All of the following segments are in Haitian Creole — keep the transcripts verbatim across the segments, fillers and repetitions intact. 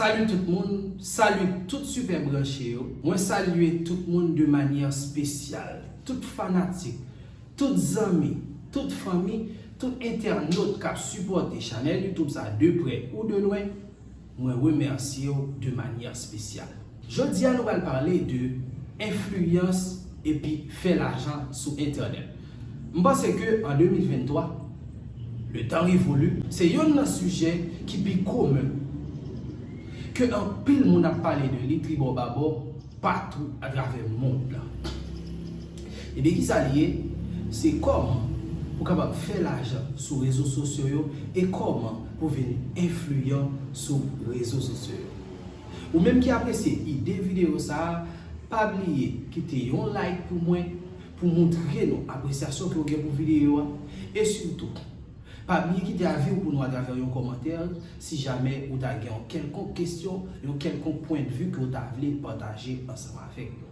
Salut tout moun, salut tout sipè branche yo. Mwen salye tout moun de manyè espesyal. Tout fanatik, tout zanmi, tout fanmi, tout entènot k ap sipòte chanèl YouTube sa de prè ou de lwen, mwen remèsye w de manyè espesyal. Jodi a nou pral pale de enfliyans epi fè lajan sou entènèt. M panse ke an de mil venntwa, le temps évolue, se yonn nan sijè ki pi komen ke anpil moun ap pale de li tribò babò patou atravè mond lan. Ebyen, kisa li ye? Se kòman pou kapab fè lajan sou rezo sosyo yo e kòman pou vin enfliyan sou rezo sosyo yo. Ou menm ki apresye ide videyo sa a, pa bliye kite yon like pou mwen, pou montre nou apresyasyon ke w gen pou videyo a. E sitou, pa bliye kite avi w pou nou atravè yon kòmantè, si jamè ou ta gen yon kèlkonk kesyon, yon kèlkonk pwendvi ke w ta vle pataje ansanm avèk nou.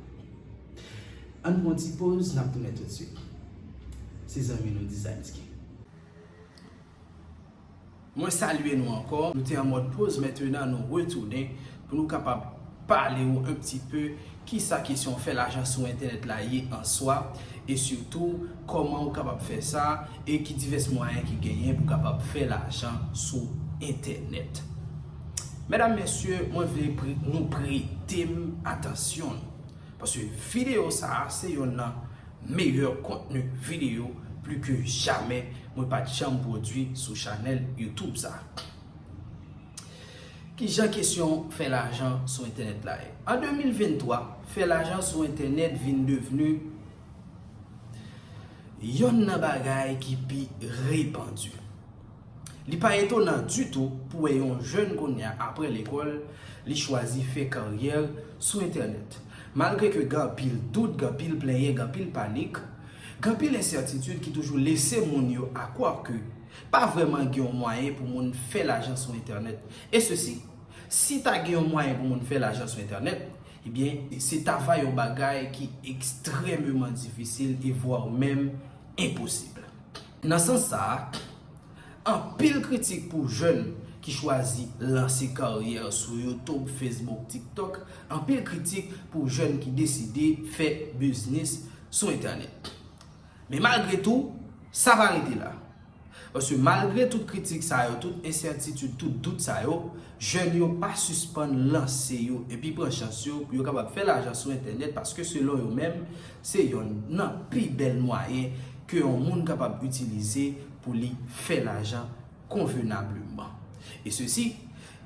Ann pran yon ti poz, n ap tounen toutswit. Se zanmi nou Dizaynsky. Mwen salye nou ankò. Nou te an mòd poz, mentnan nou retounen pou nou kapab pale w un petit peu kisa kesyon fè lajan sou entènèt la ye an swa, e sitou kòman ou kapab fè sa e ki divès mwayen ki genyen pou kapab fè lajan sou entènèt. Medam, mesye, mwen vle pre- nou prete m atansyon nou. Paske videyo sa a se yonn nan meyè kontni videyo pli ke jamè mwen pa t janm pwodui sou chanèl YouTube sa. Kijan kesyon fè lajan sou entènèt la ye? An de mil venntwa, fè lajan sou entènèt vin devni yonn nan bagay ki pi repandi. Li pa etonan ditou pou wè yon jèn kounye a, apre lekòl, li chwazi fè karyè sou entènèt. Malgre ke gen anpil dout, gen anpil plenyen, gen anpil panik, gen anpil ensètitid ki toujou lese moun yo akwè ke pa vrèman gen yon mwayen pou moun fè lajan sou entènèt. E sesi, si ta gen yon mwayen pou moun fè lajan sou entènèt, ebyen, se ta va yon bagay ki ekstrèmeman difisil e vwa menm enposib. Nan sans sa a, anpil kritik pou jèn ki chwazi lanse karyè sou YouTube, Facebook, TikTok, anpil kritik pou jèn ki deside fè biznis sou entènèt. Men malgre tou, sa pa rete la. Paske malgre tout kritik sa yo, tout ensètitid, tout dout sa yo, jèn yo pa sispann lanse yo epi pran chans yo pou yo kapab fè lajan sou entènèt paske selon yo menm, se yonn nan pi bèl mwayen ke yon moun kapab itilize pou li fè lajan konvenableman. E sesi,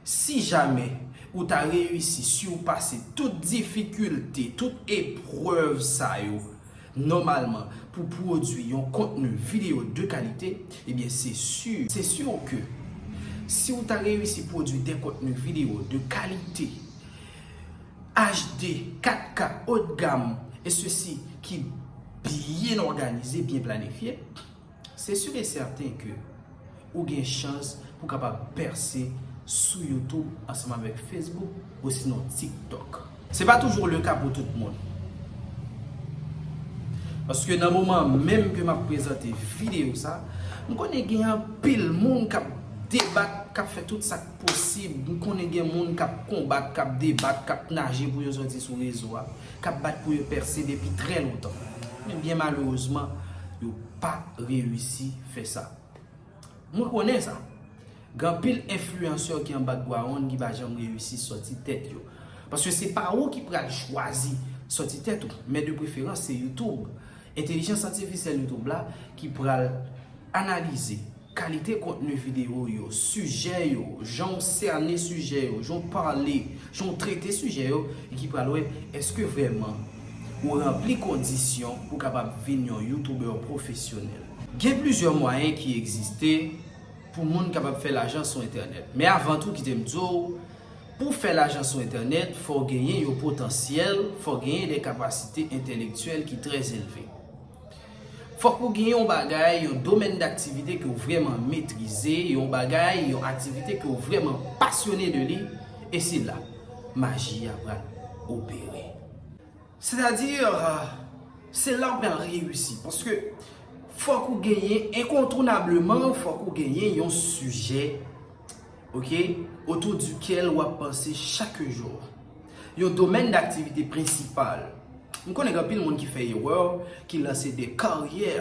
si jamè ou ta reyisi sipase tout difikilte, tout eprèv sa yo, nòmalman, pou pwodui yon kontni videyo de kalite, ebyen, se si, se si ke si w ta reyisi pwodui de kontni videyo de kalite, H D, kat K, haut de gamme, e sesi ki byen òganize, byen planifye, se si e sèten ke ou gen chans pou kapab pèse sou YouTube ansanm avèk Facebook osinon TikTok. Se pa toujou le ka pou tout moun. Paske nan moman menm ke m ap prezante videyo sa, m konnen gen anpil moun k ap debat, k ap fè tout sa k posib. M konnen gen moun k ap konbat, k ap debat, k ap naje pou yo sòti sou rezo a, k ap bat pou yo pèse depi trè lontan. Men byen malerezman, yo pa reyisi fè sa. Mwen konnen sa. Gen anpil enfliyansè ki an background ki pa janm reyisi sòti tèt yo. Paske se pa ou ki pral chwazi sòti tèt ou, men de preferans se YouTube, entèlijans atifisyèl YouTube la ki pral analize kalite kontni videyo yo, sijè yo, jan w sène sijè yo, jan w pale, jan w trete sijè yo, e ki pral wè èske vrèman ou ranpli kondisyon pou w kapab vin yon YouTuber pwofesyonèl. Gen plizyè mwayen ki egziste pou moun kapab fè lajan sou entènèt. Men avan tou, kite m di w, pou w fè lajan sou entènèt, fò w genyen yon potansyèl, fò w genyen de kapasite entèlektyèl ki trè elve. Fòk ou gen yon bagay, yon domèn daktivite ke w vrèman metrize, yon bagay, yon aktivite ke w vrèman pasyone de li, e se la maji a pral opere. Sètadi, se la w pral reyisi, paske fòk ou genyen, enkontounableman, fòk ou genyen yon sijè Ok, autour duquel w ap panse chak jou. Yon domèn daktivite prensipal. M konnen gen anpil moun ki fè erè, ki lanse de karyè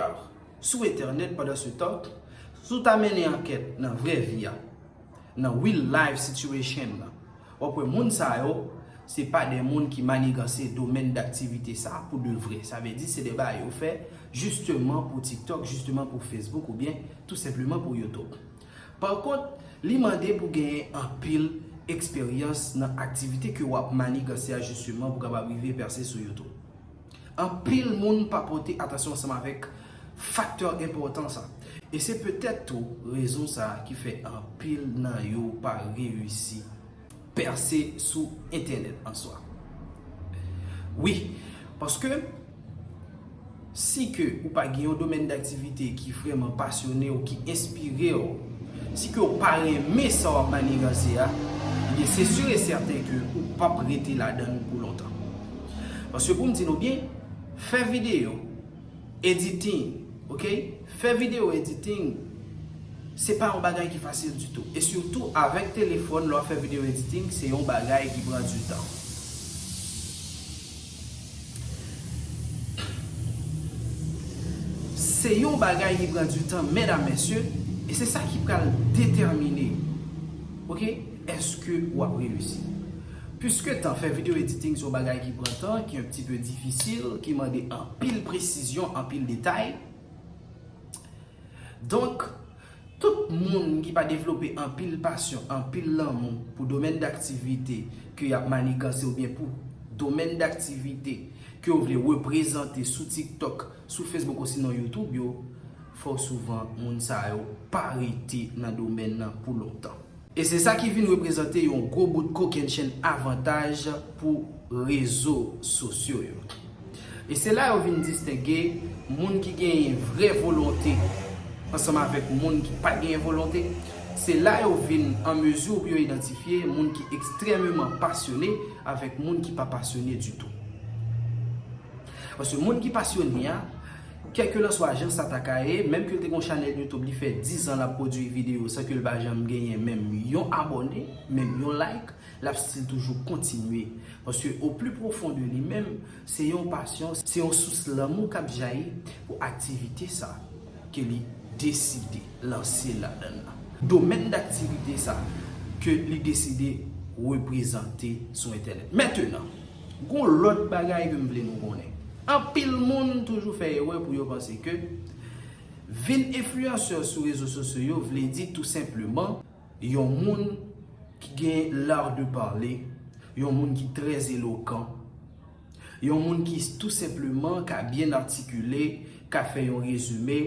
sou entènèt pandan se tan, si w ta mennen ankèt nan vrè vi a, nan real life situation nan, w ap wè moun sa yo, se pa de moun ki maniganse domèn daktivite sa pou de vrè. Sa vle di se de bagay yo fè jisteman pou TikTok, jisteman pou Facebook oubyen tou senpleman pou YouTube. Pa kont, li mande pou genyen anpil eksperyans nan aktivite ke w ap maniganse a jisteman pou kapab rive pèse sou YouTube. Anpil moun pa pote atansyon ansanm avèk faktè enpòtan sa. E se petèt tou rezon sa ki fè anpil nan yo pa reyisi pèse sou entènèt an swa. Wi, paske si ke ou pa gen yon domèn daktivite ki vrèman pasyone w, ki enspire w, si ke w pa renmen sa w ap maniganse a, ebyen se sur et certain ke ou p ap rete ladan l pou lontan. Paske pou m di nou byen, fè videyo, editing, ok? Fè videyo editing, se pa yon bagay ki fasil ditou. E sitou avèk telefòn, lè w ap fè videyo editing, se yon bagay ki pran du tan. Se yon bagay ki pran du tan, medam, mesye, e se sa ki pral detèmine, ok, èske w ap reyisi. Piske tan, fè videyo editing se yon bagay ki pran tan, ki un petit peu difisil, ki mande anpil presizyon, anpil detay. Donk, tout moun ki pa devlope anpil pasyon, anpil lanmou pou domèn daktivite ke y ap maniganse oubyen pou domèn daktivite ke yo vle reprezante sou TikTok, sou Facebook osinon YouTube yo, fò souvan moun sa yo pa rete nan domèn nan pou lontan. E se sa ki vin reprezante yon gwo bout kokennchenn avantaj pou rezo sosyo yo. E se la yo vin distenge moun ki genyen vrè volonte ansanm avèk moun ki pa genyen volonte. Se la yo vin an mezi pou yo idantifye moun ki ekstrèmeman pasyone avèk moun ki pa pasyone ditou. Paske moun ki pasyone a, kèlkelanswa jan sa ta ka ye, menm ke l te gen yon chanèl YouTube, li fè diz an l ap pwodui videyo san ke l pa janm genyen menm yon abòne, menm yon like, l ap still toujou kontinye. Paske au plus profond de li menm, se yon pasyon, se yon sous lanmou k ap jayi pou aktivite sa ke li deside lanse ladan l la. Domèn daktivite sa ke li deside reprezante sou entènèt. Mentenan, gon lòt bagay ke m vle nou konnen. Anpil moun toujou fè erè pou yo panse ke vin enfliyansè sou rezo sosyo yo vle di tou senpleman yon moun ki gen l'art de parler, yon moun ki trè elokan, yon moun ki tou senpleman ka byen atikile, ka fè yon rezime,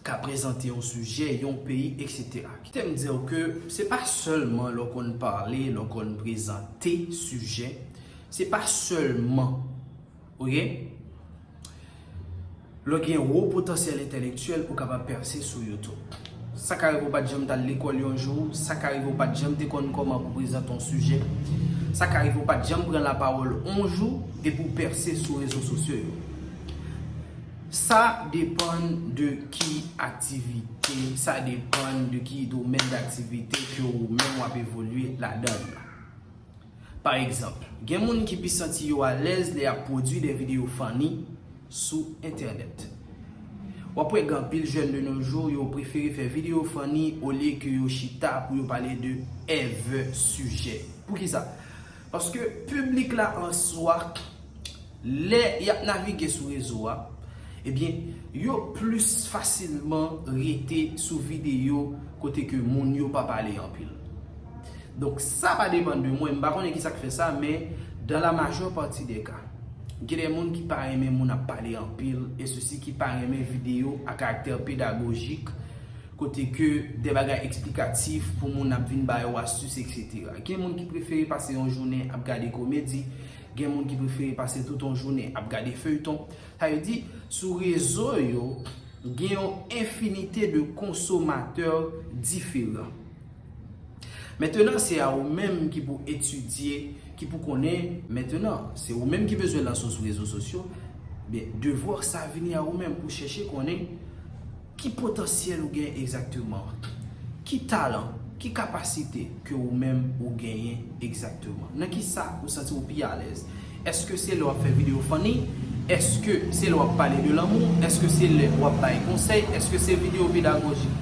ka prezante yon sijè, yon peyi, etsetera. Kite m di w ke se pa sèlman lè w konn pale, lè w konn prezante sijè, se pa sèlman, ok? Lè w gen wo potansyèl entèlektyèl, ou kapab pèse sou YouTube. Sa ka rive w pa t janm t al lekòl yon jou, sa ka rive w pa t janm te konn kòman pou prezante yon sijè, sa ka rive w pa t janm pran lapawòl yon jou epi w pèse sou rezo sosyo yo. Sa depann de ki aktivite, sa depann de ki domèn daktivite ke ou menm w ap evolye ladan l la. Pa egzanp, gen moun ki pi santi yo alèz lè y ap pwodui de videyo funny sou entènèt. W ap wè gen anpil jèn de nos jours, yo prefere fè videyo funny olye ke yo chita pou yo pale de èvè sijè. Poukisa? Paske piblik la an swa, lè y ap navige sou rezo a, ebyen, yo plis fasilman rete sou videyo kote ke moun yo pa pale anpil. Donk, sa pa depann de mwen, m pa konnen kisa k fè sa, men dans la majeure partie des cas, gen de moun ki pa renmen moun ap pale anpil, e sesi ki pa renmen videyo a karaktè pedagojik, kote ke de bagay eksplikatif pou moun ap vin ba yo astis, etsetera. Gen moun ki prefere pase yon jounen ap gade komedi, gen moun ki prefere pase tout yon jounen ap gade feyton. Sa vle di, sou rezo yo, gen yon enfinite de konsomatè diferan. Mentenan, se a ou menm ki pou etidye, ki pou konnen. Mentenan, se ou menm ki bezwen lanse w sou rezo sosyo. Byen, devwa sa vini a ou menm pou chèche konnen ki potansyèl ou gen egzakteman, ki talan, Ki kapasite ke ou menm ou genyen egzakteman? Nan ki sa ou santi ou pi alèz? Èske se lè w ap fè videyo funny? Èske se lè w ap pale de lanmou? Èske se lè w ap bay konsèy? Èske se videyo pedagojik?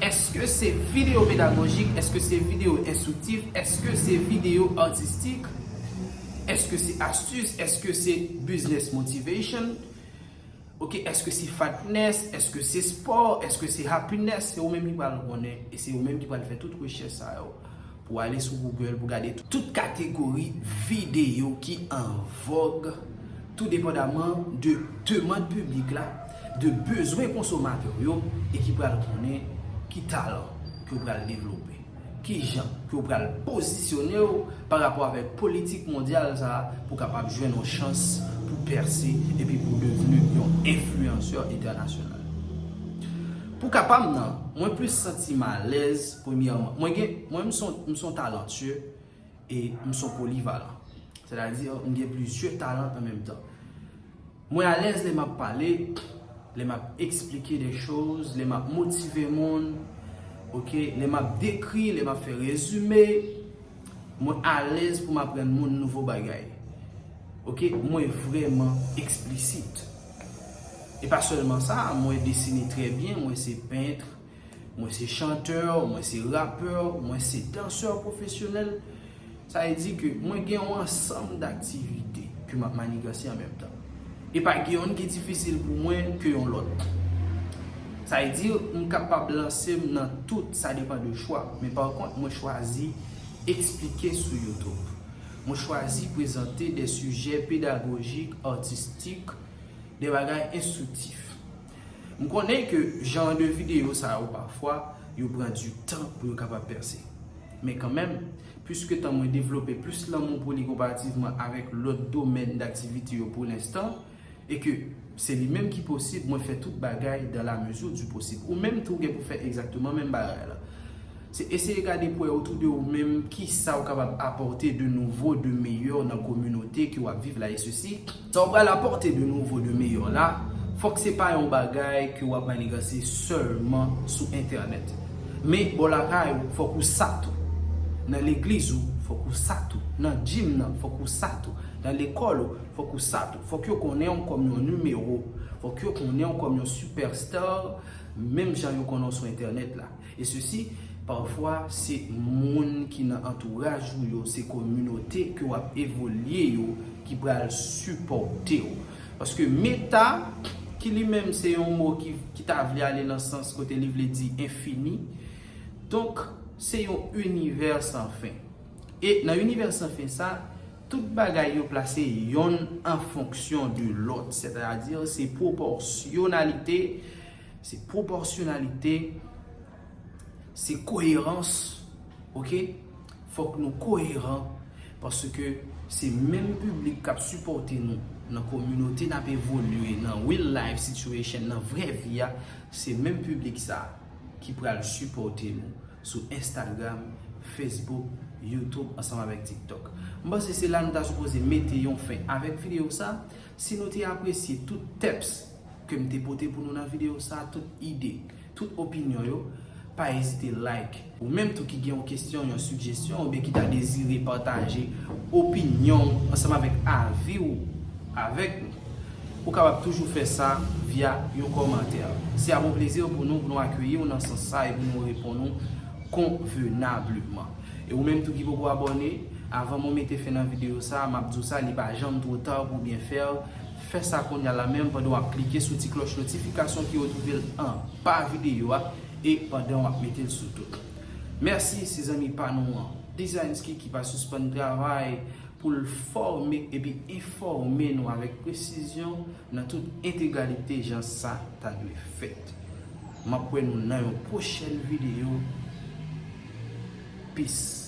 Èske se videyo pedagojik? Èske se videyo enstriktif? Èske se videyo atistik? Èske se astis? Èske se business motivation? Ok, èske se fatness? Èske se spò? Èske se happiness? Se ou menm ki pral konnen, e se ou menm ki pral fè tout rechèch sa yo. Pou ale sou Google, pou gade tout kategori videyo ki an vòg, tou depandaman de demann piblik la, de bezwen konsomatè yo, e ki pral konnen ki talan ke w pral devlope. Ki jan ke w pral pozisyone w pa rapò avèk politik mondyal sa a pou w kapab jwenn yon chans pou pèse epi pou w devni yon enfliyansè entènasyonal. Pou ka pa m nan, mwen plis santi m alèz premyèman. Mwen gen, mwen m son, m son talantye e m son polivalan. Sètadi, m gen plizyè talan an menm tan. Mwen alèz lè m ap pale, lè m ap eksplike de choz, lè m ap motive moun, ok, lè m ap dekri, lè m ap fè rezime. Mwen alèz pou m aprann moun nouvo bagay. Ok, mwen vrèman eksplisit. E pa sèlman sa, mwen desine trè byen, mwen se pent, mwen se chantè, mwen se rapè, mwen se dansè pwofesyonèl. Sa vle di ke mwen gen yon ansanm daktivite ke m ap manigase an menm tan. E pa gen youn ki difisil pou mwen ke yon lòt. Sa vle di, m kapab lanse m nan tout, sa depann de chwa. Men pa kont, mwen chwazi eksplike sou YouTube. Mwen chwazi prezante de sijè pedagojik, atistik, de bagay enstriktif. M konnen ke jan de videyo sa yo pafwa, yo pran du tan pou yo kapab pèse. Men kanmenm, piske tan mwen devlope plis lanmou pou li konparativman avèk lòt domèn daktivite yo pou lenstan, e ke se li menm ki posib, mwen fè tout bagay dans la mesure du possible. Ou menm tou gen pou fè egzakteman menm bagay la. Se eseye gade pou wè otou de ou menm ki sa ou kapab apòte de nouvo, de meyè nan kominote ke w ap viv la, e sesi, sa ou pral apòte de nouvo, de meyè la, fòk se pa yon bagay ke w ap manigase sèlman sou entènèt. Men bò lakay ou, fòk ou sa tou. Nan legliz ou, fòk ou sa tou. Nan gym nan, fòk ou sa tou. Nan lekòl ou, fòk ou sa tou. Fòk yo konnen w kòm yon nimewo. Fòk yo konnen w kòm yon superstar, menm jan yo konnen w sou entènèt la. E sesi, pafwa, se moun ki nan antouraj ou yo, se kominote ke w ap evolye yo ki pral sipòte w. Paske meta, ki li menm se yon mo ki, ki ta vle ale nan sans kote li vle di enfini, donk, se yon inivè san fen. E nan inivè san fen sa, tout bagay yo plase yonn an fonksyon de lòt, sètadi se pwopòsyonalite, se pwopòsyonalite, se koerans, ok? Fòk nou koeran, paske se menm piblik k ap sipòte nou nan kominote n ap evolye, nan real life situation, nan vrè vi a, se menm piblik sa ki pral sipòte nou sou Instagram, Facebook, YouTube, ansanm avèk TikTok. M panse se la nou ta sipoze mete yon fen avèk videyo sa. Si nou te apresye tout tips ke m te pote pou nou nan videyo sa, tout ide, tout opinyon yo, pa ezite like. Ou menm tou ki gen yon kesyon, yon sijesyon, oubyen ki ta dezire pataje opinyon w ansanm avèk avi w avèk nou, ou kapab toujou fè sa via yon kòmantè. Se ap yon plezi pou nou, pou nou akeyi w nan sans sa e pou nou reponn ou konvenableman. E ou menm tou ki poko abòne, avan mwen mete fen nan videyo sa, m ap di w sa, li pa janm twò ta pou w byen fè l. Fè sa kounye a la menm pandan w ap klike sou ti klòch notifikasyon ki retwouve l anba videyo a e pandan w ap mete l sou tout. Mèsi, se zanmi pa nou an, Designski, ki pa sispann travay pou l fòme epi enfòme nou avèk presizyon nan tout entegralite jan sa ta dwe fèt. M ap wè nou nan yon pwochèn videyo. Peace.